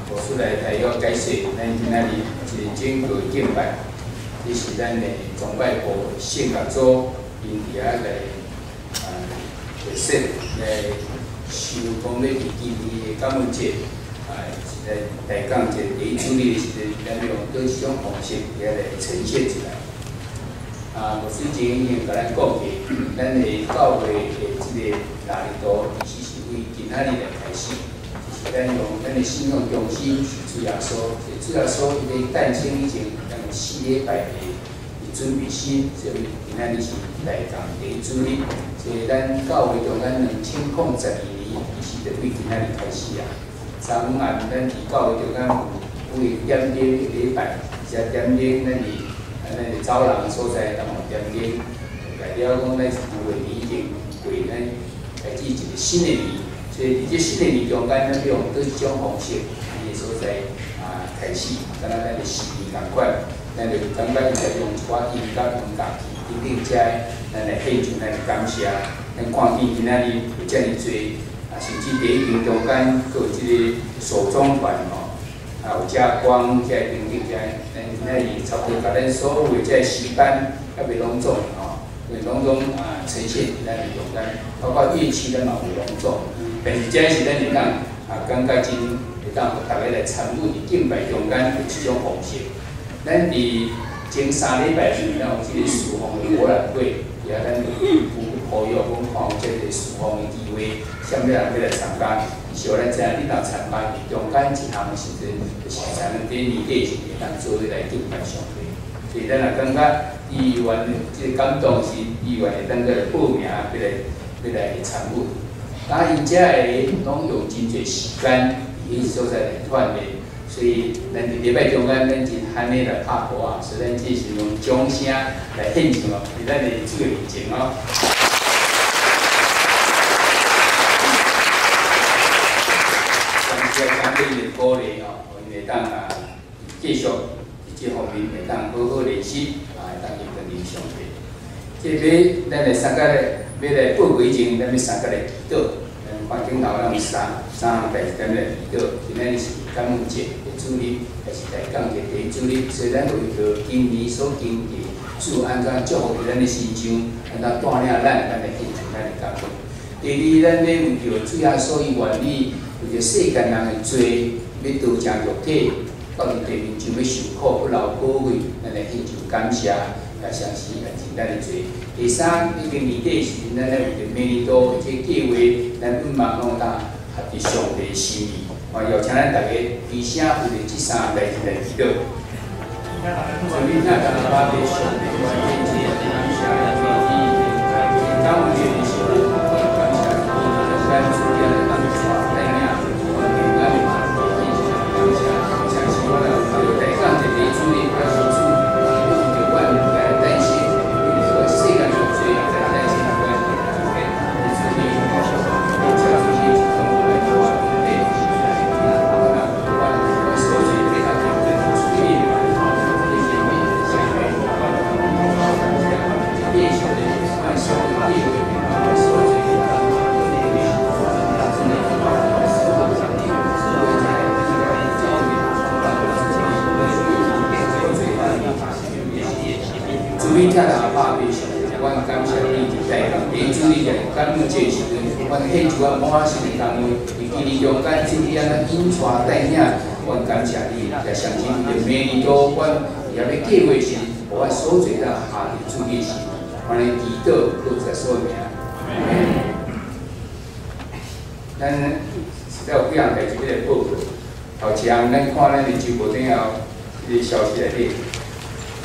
牧師來大約解釋，咱今仔日一個整個敬拜，這是咱的崇拜部聖樂組𪜶佇遐來特設來想講欲佇今年的感恩節，是來大降節第一主日的時陣，咱欲用佗一種方式佇遐來呈現出來。牧師前已經共咱講過，咱的教會的這個臘日圖，其實是為今仔日來開始，就是咱用咱的信仰中心是主耶穌，是主耶穌伊咧誕生以前，咱有4禮拜的準備心，所以今仔日是大降第一主日，所以咱教會中間2012年，其實就對今仔日開始啊。昨昏咱佇教會中間有有點燈一禮拜，而且點燈咱佇咱佇走廊所在，咱有點燈，代表講咱是舊的年已經過，咱開始一個新的年。所以佇這新的年中間，咱欲用佗一種方式，佇個所在開始，敢若咱的時年仝款，咱就感覺應該用一寡音樂、用樂器等等遮，咱來獻上咱的感謝。咱看見今仔日有遮爾濟，甚至佇一間中間，閣有這個手中團吼，有遮光遮等等遮，咱今仔日差不多共咱所有的這詩班猶未攏總吼，因為攏總呈現佇咱的中間，包括樂器咱嘛有攏總。但是這是咱會當感覺真會當予逐家來參與佇敬拜中間的這種方式。咱佇前3禮拜時，咱有這個事奉的博覽會，佇遐咱有呼籲講看有這個事奉的機會，啥物人欲來參加？是予咱知影，你若參加佇中間一項的時陣，就是才能佇年底時會當做伙來敬拜上帝。所以咱若感覺意願這個感動是意願會當閣來報名，欲來參與。𪜶遮个攏用真濟時間佇彼所在來鍛鍊，所以咱佇禮拜中間，咱真罕的來拍鼓啊，所以咱這是用掌聲來獻上哦，佇咱的主的面前哦。感謝感謝伊的鼓勵哦，伊會當啊繼續佇這方面會當好好練習，啊會當去跟上帝。這欲咱來三個咧，欲來報告以前，咱欲三個來祈禱。咱看頂頭咱有三項代誌，咱來祈禱。今仔日是感恩節的主日，也是大感節第一主日，所以咱為著今年所經歷，主按怎祝福佇咱的身上，按怎帶領咱，咱來獻上咱的感恩。第二，咱欲為著主耶穌伊願意為著世間人的罪，欲道成肉體，到佇地面上欲受苦，欲流寶血，咱來獻上感謝。也相信也認咱的罪。第三，已經年底時陣，咱咧為著明年度的這計劃，咱向望攏當合佇上帝的心意。我邀請咱大家齊聲為著這三項代誌來祈禱。所以，聽大家把上帝的天賜感謝感恩節的時陣，感謝咱主耶穌帶領，我平安的感謝，相信我來為著大感謝的主日，我是主。主，你疼阿爸爸上，阮感謝你佇大江第一主日感恩節時陣，阮獻上阮滿心的感恩。佇今年中間，主你按怎引帶帶領，阮感謝你，也相信佇明年度，阮也欲計畫時，予阮所做當下佇主你時，阮來祈禱，靠主耶穌的名。咱實在有幾項代誌欲來報告。頭一項，咱看咱的周報頂後這个消息內底。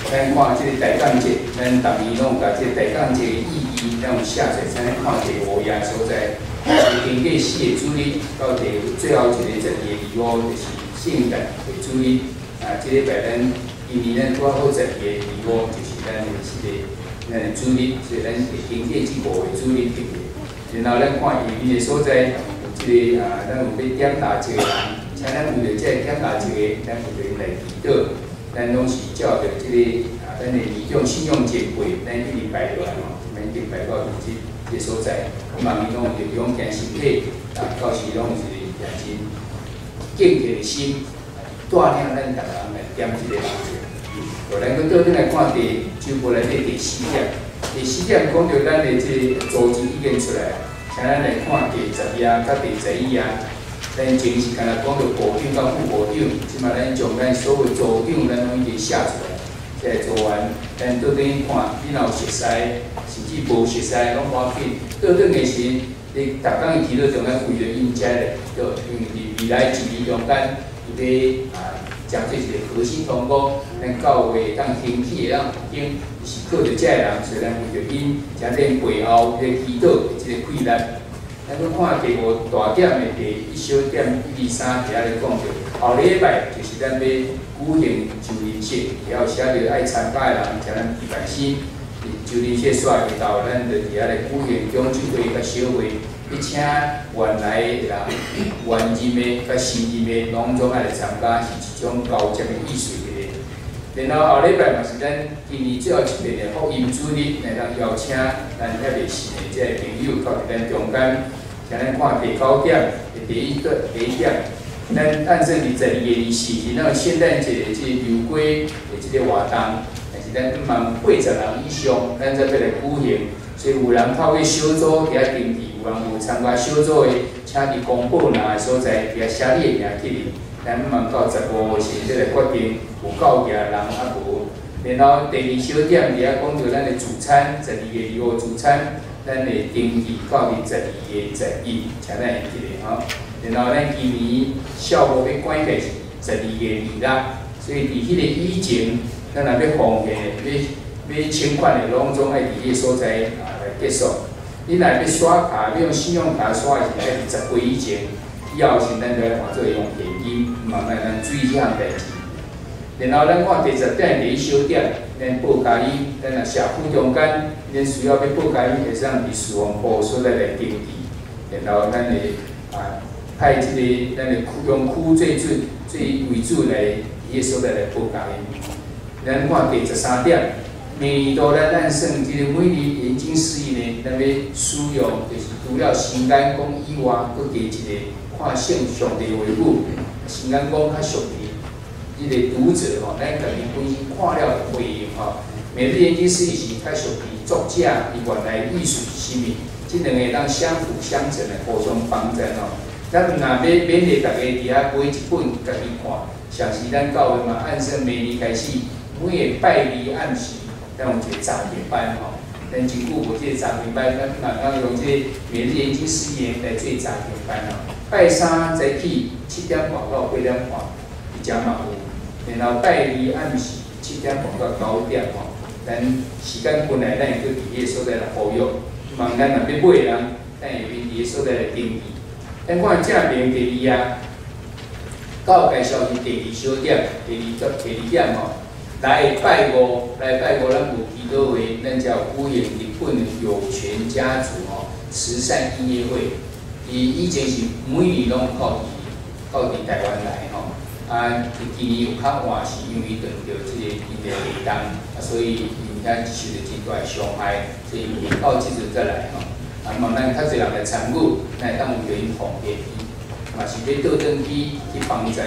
咱看這个大感節，咱逐年攏有共這个大感節的意義，咱有寫出來，咱看第五頁所在，是經過四个主日，到第最後一个12个禮五，就是聖誕的主日。啊，這禮拜咱今年咱拄好12个禮五，就是咱的四个咱的主日，所以咱會經過這五个主日對不對？然後咱看下面的所在，有這个啊，咱有欲點蠟燭的人，請咱為著這个點蠟燭的，咱為著𪜶來祈禱。咱攏是照著這个啊，咱的年長信仰前輩，咱一直拜落來吼，咱一直拜到佇這个所在，我望伊攏有著勇健身體，啊，到時攏有一个也真敬虔的心，帶領咱逐个人來點這个蠟燭。咱閣倒轉來看第周報內底第四點，第四點講著咱的這个組織已經出來，請咱來看第十頁佮第11頁。咱前是敢若講著部長佮副部長，這擺咱將咱所有組長，咱攏已經寫出來。這個組員，咱倒轉去看，你若有熟似，甚至無熟似，攏無要緊。倒轉的時，你逐工的祈禱中間為著𪜶遮來祈禱，因為佇未來一年中間，伊欲啊將這一個核心同工，咱教會會當興起會當復興，是靠著這个人，所以咱為著𪜶，誠恁背後咧祈禱的這个氣力。咱閣看第五大點的第一小點一二三，佇遐咧講著，後禮拜就是咱欲舉行就任式，然後寫著愛參加的人，請咱預備心。就任式煞下晝，咱就佇遐咧舉行長酒會佮小會，欲請原來的人、原任的佮新任的，攏總愛來參加，是一種交接的意思佇咧。然後後禮拜嘛是咱今年最後一遍的福音主日，來當邀請咱遐未信的這个朋友到佇咱中間。請咱看第九點的第一段第一點，咱按算佇12月24日，咱有聖誕節的這个遊街的這个活動，但是咱向望80人以上，咱才欲來舉行。所以有人透過小組佇遐登記，有人無參加小組的，請佇公布欄的所在佇遐寫你的名去哩。咱向望到15時才來決定有夠額人抑無。然後第二小點佇遐講著咱的主餐，12月25主餐。咱會登記到佇12月11，請咱會記得吼。然後咱今年校務欲改革是12月26，所以佇彼个以前，咱若欲奉獻的、欲請款的，攏總愛佇彼個所在啊來結束。你若欲刷卡，欲用信用卡刷的是愛佇10月以前。以后时咱就来换做用现金，慢慢咱注意这项代志。然后咱看第十点第一小点，咱报佳音，咱若社区中间，咱需要欲报佳音，会使伫事奉部所在来登记。然后咱会派这个咱的区用区做主做为主来伫个所在来报佳音。咱看第13点，每年度咱按算这个每日研经释义呢，咱欲使用就是除了新眼光以外，阁加一个看圣上帝话语，新眼光较属于这个读者吼，咱家己本身看了会回应吼。每日研经释义是较属于作者伊原来意思是啥物，这两个当相辅相成的互相帮助吼。咱毋若欲勉励大家伫遐买一本家己看，像是咱教会嘛，按算明年开始每个拜二暗时，咱有一个查经班吼。咱真久无这个查经班，咱嘛当用这个每日研经释义来做查经班吼。拜三早起7点半到8点半，伫遮嘛有。然后拜二暗时7点半到9点吼，咱时间近来，咱会阁伫彼个所在来呼吁。望咱若欲买的人，咱会免伫个所在来登记。咱看正面第二啊，教介绍是第二小点，第二点吼。来拜五，来拜五，咱有祈祷会，咱才有举行日本的有权家族吼慈善音乐会。伊以前是每年拢到伫台湾来吼，今年有较晚，是因为遇著这个因的地动，所以𪜶遐受著真大的伤害，所以未到这阵才来吼。嘛，咱较济人来参与，咱会当为著𪜶奉献，嘛是欲倒转去去帮助，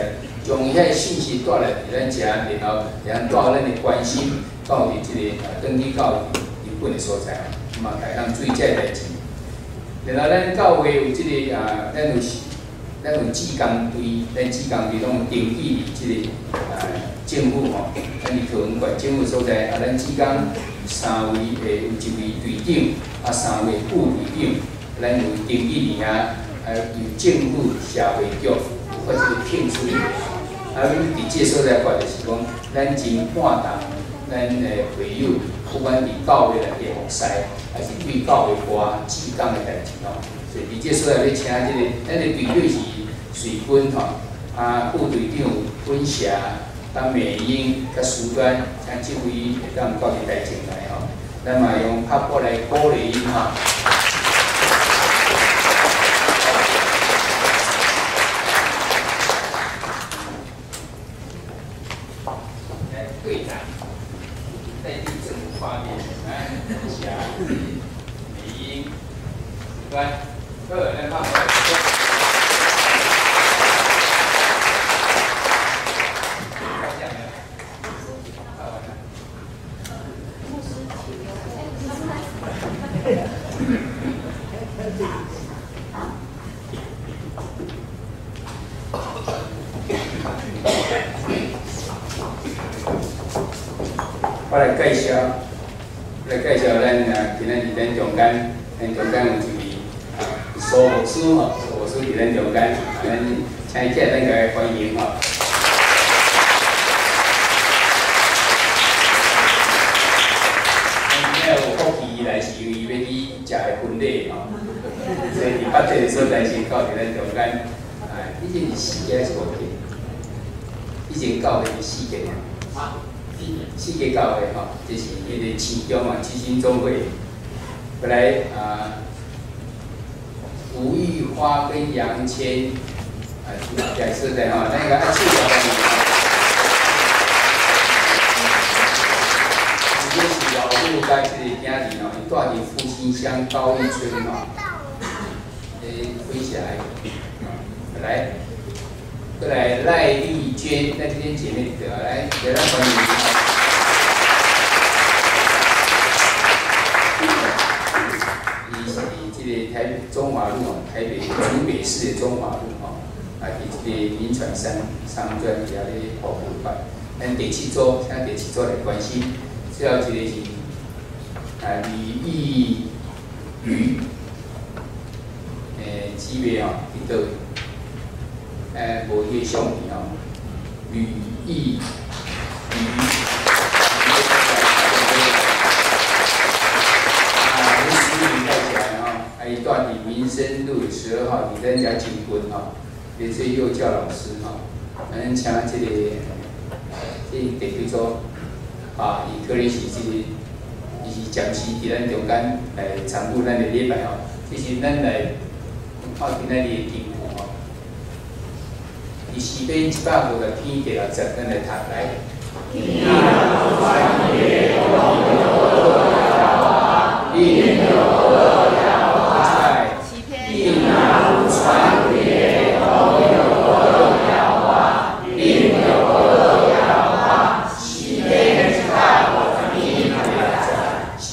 将遐个信息带来伫咱遮，然后会当带咱的关心到伫这个转去到日本的所在，嘛，会当注意这个代志。然后咱教会有这个咱有志工队，咱志工队拢有登记伫这个政府吼，咱伫桃园县政府所在，咱志工三位会有一位队长，三位副队长，咱有登记伫遐，由政府社会局发这个聘书。阮伫这个所在发就是讲，咱真感动咱的会友，不管伫教会内底服侍，还是对教会外志工的代志吼。所以伫这所在欲请这个，咱的队长是瑞君吼，副队长温霞、甲美英、甲苏端，请这位会当到伫台前来吼。咱嘛用拍鼓来鼓励𪜶吼。来，队长代替政府画面，来，霞、美英、苏端。好，咱拍鼓。我来介绍，咱今仔日咱中间，咱中间有一位苏牧师吼，苏牧师伫咱中间，咱请伊起来，咱共伊欢迎吼。咱今仔有福气来，是因为伊欲去食个婚礼吼，所以伫北这个所在先到伫咱中间。以前是四间还是五间？以前教会是四间。四个教会吼，这是彼个市中啊，七星总会。过来吴玉花跟杨谦在所在吼，咱个爱手来欢迎。这是老母佮这个囝儿吼，伊住伫复兴乡高义村吼，分下来，来，过来赖丽娟，咱这边姐妹对来，来咱欢迎。伊是伫这个台中华路吼，台北竹北市的中华路吼，伫这个民传商专伫遐咧服务办。咱第七组，请第七组来关心。最后一个是李义瑜，姊妹吼，伫佗位？无彼个相片吼，吕义瑜。阮师妹带起来吼，伊住伫民生路12号，离咱遮真近吼。来做幼教老师吼。咱请这个这地区组啊，伊可能是这个，伊是暂时伫咱中间来参与咱的礼拜吼。这是咱来看今仔日的经文吼。伫诗篇150篇第六节，咱来读来。诗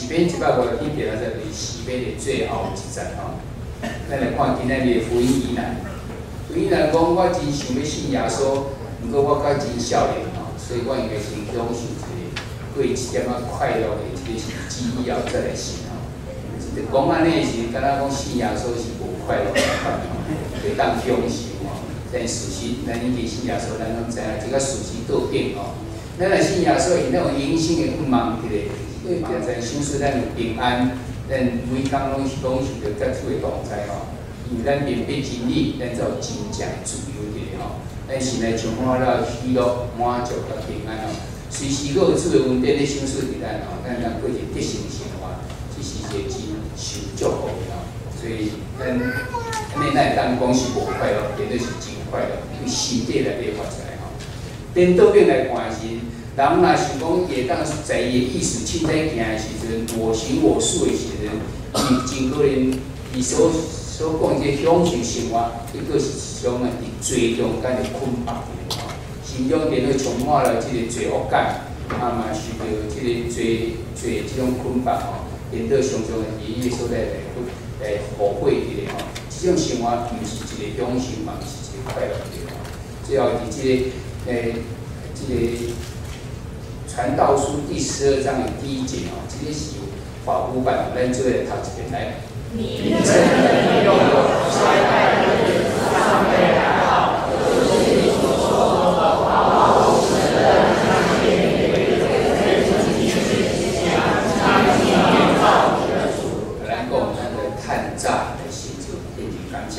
篇150篇第六节，就是诗篇的最后一节吼。咱来看今仔日的福音疑难。福音疑难讲，我真想欲信耶稣，毋过我阁真少年吼，所以我应该先享受一个过一点仔快乐的这个时机以后再来信吼。讲按呢时，敢若讲信耶稣是无快乐款吼，袂当享受吼。但事实，咱已经信耶稣，咱拢知影，这个事实倒转吼。咱若信耶稣，是咱有永生的盼望伫咧，对，在相信咱有平安，咱每工拢是着接触的同在吼。因为咱明白真理，咱才有真正的自由伫咧吼。咱心内充满了喜乐、满足佮平安吼。随时阁有主的恩典咧赏赐伫咱吼，咱通过一个得胜的生活，这是一个真受祝福的吼。所以咱按呢，咱会当讲是无快乐，绝对是真快乐，因为心底内底发出来吼。颠倒面来看时，人若想讲伊会当在伊的意思凊彩行的时阵，我行我素的时阵，伊真可能伊所讲这享受生活，结果是一种啊伫罪中间的捆绑的吼，心中电脑充满了这个罪恶感，啊嘛受著这个罪这种捆绑吼，颠倒常常伫伊个所在来后悔伫咧吼，这种生活毋是一个享受嘛，毋是一个快乐的吼。最后伫这个传道书第12章的第一节吼，这个是法古版，咱做伙来读一遍来。你真的拥有衰败的日子尚未来到，就是你所说的好好神的相信，咱讲，咱来趁早来信主，献上感谢。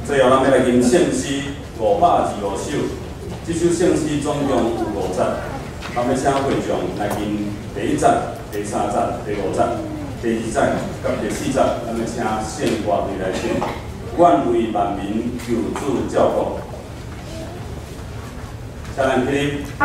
最后，咱欲来吟圣诗525首，这首圣诗总共有五节，咱欲请会众来吟第一节、第三节、第五节、第二节佮第四节，咱欲请圣歌队来唱。愿为万民求主照顾，请咱起立。主。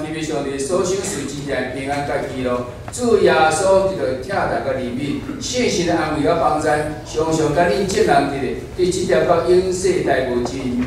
天父上帝所赏赐真正平安佮喜乐。主耶稣基督疼大佮怜悯，圣神的安慰佮帮助，常常佮恁众人伫咧，伫这条到永世代无尽。